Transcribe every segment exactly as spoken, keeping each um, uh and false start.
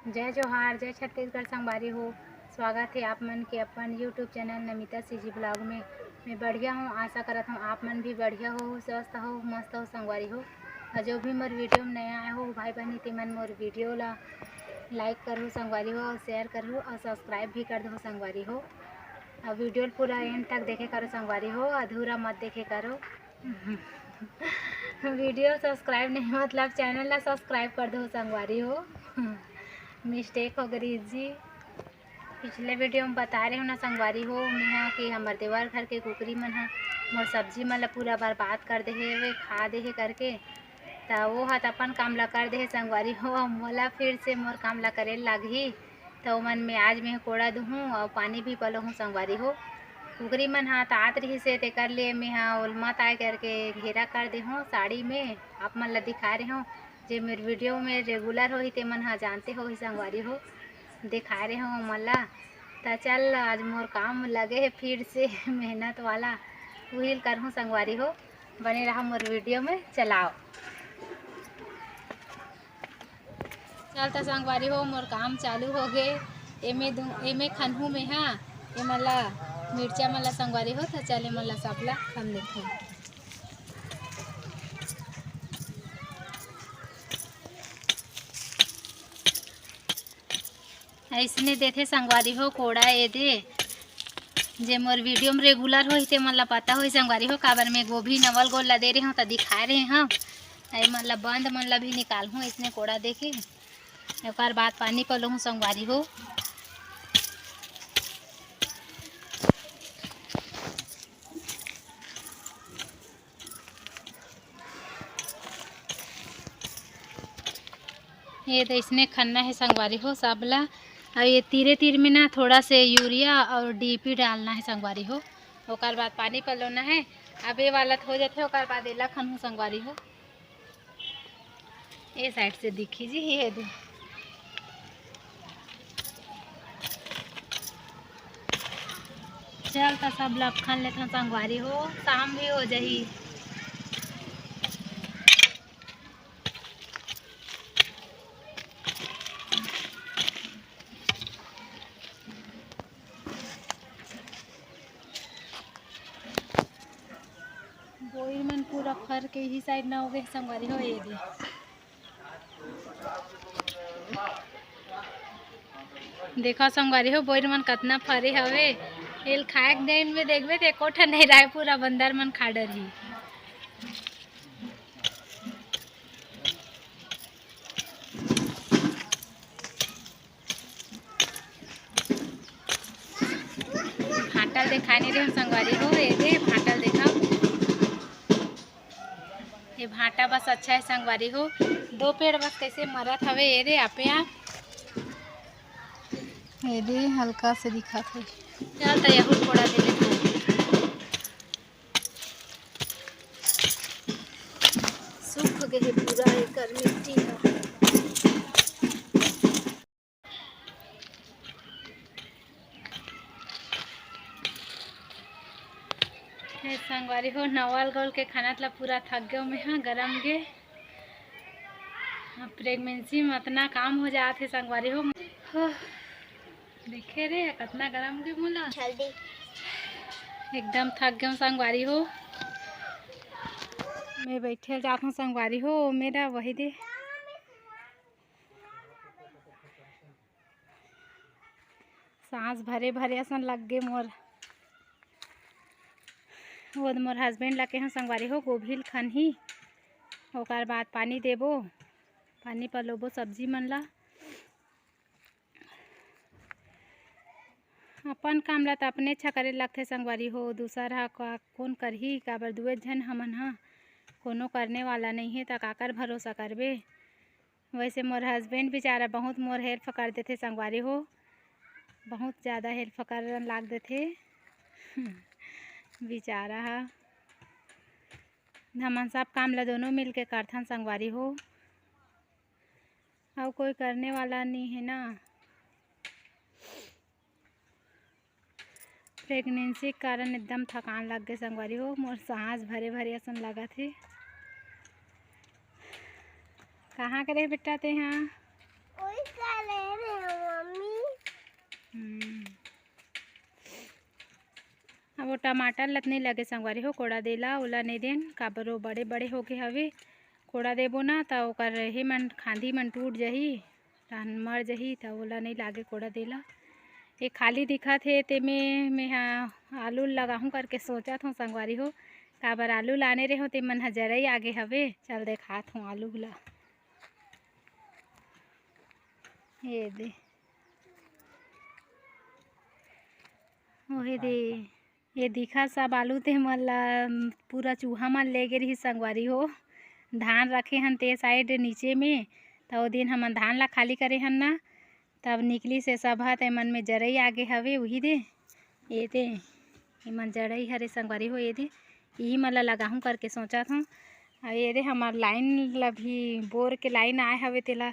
जय जोहार, जय छत्तीसगढ़ संगवारी हो। स्वागत हे आप मन के अपन YouTube channel Namita CG blog में। मैं बढ़िया हूँ, आशा करत हूँ आप मन भी बढ़िया हो, स्वस्थ हो, मस्त हो संगवारी हो। और जो भी मोर वीडियो में नया आए हो भाई बहनी, ते मन मोर वीडियो ला लाइक करहु संगवारी हो, और शेयर करहु, और सब्सक्राइब भी कर दो संगवारी हो। और वीडियो ल पूरा एंड तक देखे करो संगवारी हो, अधूरा मत देखे करो। वीडियो सब्सक्राइब नहीं, मतलब चैनल ला सब्सक्राइब कर दो संगवारी हो। मिस्टेक हो गई जी। पिछले वीडियो में बता रहे हो ना संगवारी हो, मेहा कि हमर देवर घर के कुकरी मन ह मोर सब्जी मन ला पूरा बर्बाद कर दे हे, वे खा दे हे करके। त वो ह त अपन काम ला कर दे हे संगवारी हो, अब मोला फिर से मोर काम ला करे लागही। त ओमन में आज मैं कोड़ा दुहूँ और पानी भी पलोहूँ संगवारी हो। कुकरी मन ह तात रहिस हे, तेकर लिए मेहा ओलमत आय करके घेरा कर देहूँ साड़ी में। आप मन ला दिखा रहे हो, जे मेर वीडियो में रेगुलर होही ते मन ह जानते होही संगवारी हो, दिखा रहे हो ओमन ला। त चल, आज मोर काम लगे हे फिर से मेहनत वाला, उहिल करहूँ संगवारी हो। बने रहा मोर वीडियो में। चलाओ, चल त संगवारी हो, मोर काम चालू हो गे। एमे दू, एमे खनहू में हा, एमन ला, मिर्चा मन ला संगवारी हो, त चल एमन ला सब ला खन लेथन। अइसने देथे संगवारी हो कोड़ा ए दे। जे मोर वीडियो में रेगुलर होही ते मन ला पता होही संगवारी हो, काबर मैं गोभी नवल गोल ला दे रहे हूँ त दिखाए रहे हूँ। ए मन ला बंद मन ला भी निकालहूँ अइसने कोड़ा दे के। ओकर बाद पानी पलोहूँ संगवारी हो। ये तो इसने खन्ना है संगवारी हो सब ला। और ये तीरे तीर में ना थोड़ा से यूरिया और डीएपी डालना है संगवारी हो। ओकर बाद पानी पलोना है। अब ये वाला हो जाते, ओकर बाद एला खनहूँ संगवारी हो। ये साइड से दिखी जी, ये दे। चल त सब ला खन लेथन संगवारी हो, शाम भी हो जाही। बोइर मन पूरा फर के इही साइड ना हो गए संगवारी हो, ये दे। देखा संगवारी हो, बोइर मन कतना फरे हवे। एल खाए के दिन में देखबे त एको ठन नहीं रहे, पूरा बंदर मन खा डरही। भांटा ल देखा नहीं रहे संगवारी हो, ये दे भांटा ल देखा। ये भांटा बस अच्छा है संगवारी हो, दो पेड़ बस कैसे मरत हवे ये दे आपे आप। ये दे हल्का से दिखत हे। चल त यहू कोड़ा दे लेथन। सूख गे हे पूरा एकर मिट्टी ह। हे संगवारी हो, नवल गोल के खनत ला पूरा थक गयो मैं हा, गरम गे। अब प्रेगनेंसी में अतना काम हो जात हे संगवारी हो। हो, देखे रे, कतना गरम गे मोला। जल्दी। एकदम थक गयो संगवारी हो। मैं बैठे जात हूँ संगवारी हो, मेरा वही दे। सांस भरे भरे असन लग गे मोर। वो मोर हस्बैंड ला केहूँ संगवारी हो, गोभी ल खनही, ओकर बाद पानी देबो, पानी पलोबो सब्जी मन ला। अपन काम ला त अपने अच्छा करे लगथे संगवारी हो, दूसर हा का, कोन करही, काबर दुए झन हमन हा, कोनो करने वाला नहीं है, त काकर भरोसा करबे। वैसे मोर हस्बैंड बेचारा बहुत मोर हेल्प कर देथे संगवारी हो, बहुत ज़्यादा हेल्प कर लाग देथे बेचारा हा। हमन सब काम ला दोनों मिल के करथन संगवारी हो, अउ कोई करने वाला नहीं है ना। प्रेगनेंसी के कारण एकदम थकान लग गे संगवारी हो, मोर सांस भरे भरे असन लगत हे। कहाँ करे बेटा ते हाँ? कोई करे वो टमाटर लत नहीं लगे संगवारी हो, कोड़ा देला, ओला नहीं देन, काबर वो बड़े बड़े होके हवे। कोड़ा देबो ना, त ओकर हे मन, खांधी मन टूट जही, तहन मर जही, त ओला नहीं लागे कोड़ा देला। ये खाली दिखत हे, तेमे मेहा आलू लगाहूँ करके सोचत हूँ संगवारी हो, काबर आलू लाने रहो, ते मन ह जरई आगे हवे। चल देखात हूँ आलू ला। ये दे, ओहे दे, ये दिखा सब आलू ते मन ला पूरा चूहा मन ले गे रही संगवारी हो। धान रखे हन ते साइड नीचे में, त ओ दिन हमन धान ला खाली करे हन ना, तब निकली से सब ह ते मन में जरई आगे हवे उही दे। ये दे, ये मन जरई हरे संगवारी हो, ये दे, इही मन ला लगाहूँ करके सोचत हूँ। अउ ये दे हमार लाइन ला भी, बोर के लाइन आए हवे, तेला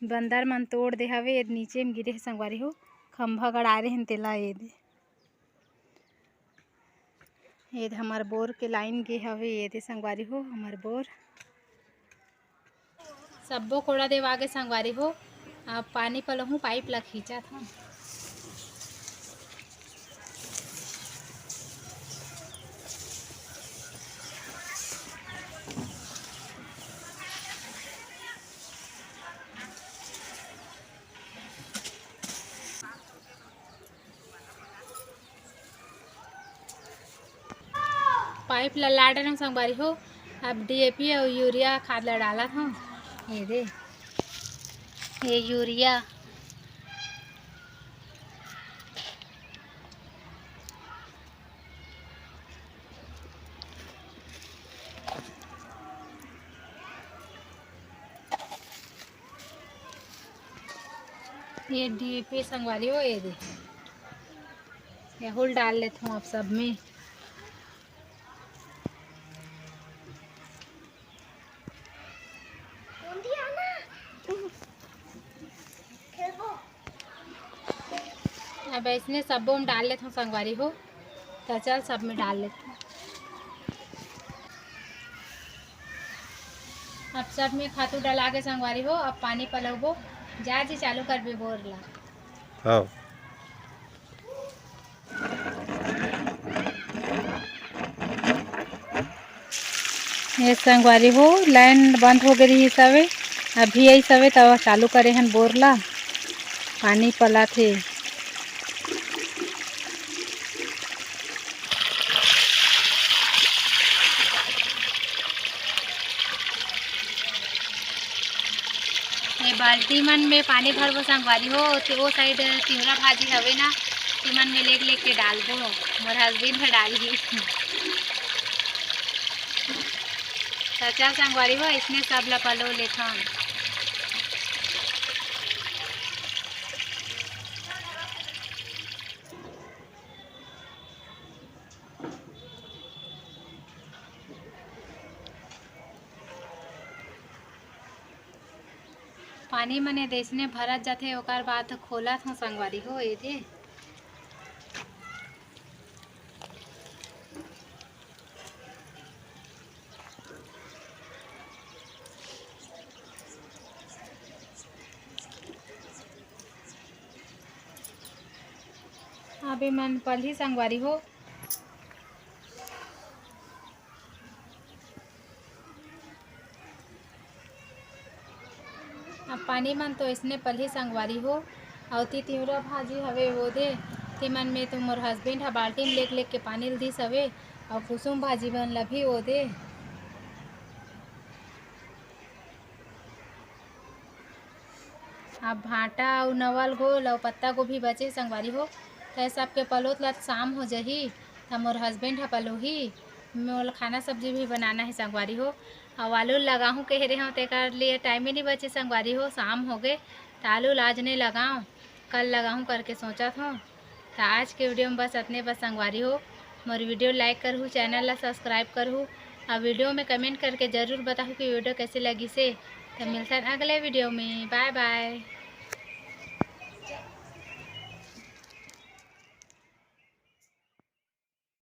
बंदर मन तोड़ दे हवे, ये नीचे में गिरे हे संगवारी हो, खंभा गड़ाए रहे तेला, ये दे। ये दे हमर बोर के लाइन गे हवे, ये दे संगवारी हो हमर बोर। सब्बो कोड़ा देवा गे संगवारी हो। अब पानी पलहूँ, पाइप ला खींचत हूँ। पाइप ला लाड़ रंग संगवारी हो। अब डीएपी अउ यूरिया खाद ला डालत हूँ। ये दे, ये यूरिया। ये डीएपी संगवारी हो, ये दे, ये हुल डाल लेत हूँ आप सब में। अब इसने सब्बो में डाल लेत हूँ संगवारी हो। त चल, सब में डाल लेथन। अब सब में खातू डला के संगवारी हो, अब पानी पलौबो। जा जी, चालू करबे बोर ला। हाँ। ये संगवारी हो, लाइन बंद हो गे रिहिस हवे, अभी आइस हवे, त चालू करे हन बोर ला, पानी पलात हे। ये बाल्टी मन में पानी भरबो संगवारी हो, ते ओ साइड तिवरा भाजी हवे ना, तिमन में लेग लेग के डालबो, मोर हस्बैंड ह डालही। त चल संगवारी हो, इसने सब ला पलो लेथन। पानी मने जइसने भरत जाथे, ओकर बाद खोलत हूँ संगवारी हो, एदे। अबे मन पलही संगवारी हो। अब पानी मन तो अइसने पलही संगवारी हो। अउ ती तिवरा भाजी हवे ओदे, तेमन में तो मोर हस्बैंड ह बाल्टी में लेग लेग के पानी ल दिस हवे। अउ कुसुम भाजी मन ल भी ओदे। अब भांटा अउ नवल गोल अउ पत्ता गोभी बचे हे संगवारी हो, त सबके पलोत ल शाम हो जही, त मोर हस्बैंड ह पलोही। मोला खाना सब्जी भी बनाना हे संगवारी हो। अउ आलू लगाहूँ कहे रेहेंव, तेकर लिए टाइम ही नहीं बचे संगवारी हो, शाम हो गे, त आलू ल आज नहीं लगाऊँ, कल लगाहूँ करके सोचत हूँ। त आज के वीडियो में बस अतने बस संगवारी हो। मोर वीडियो like करहू, चैनल ला सब्सक्राइब करहू, अउ वीडियो में कमेंट करके जरूर बताहू कि वीडियो कैसे लगिस हे। त मिलथन अगले वीडियो में, बाय बाय।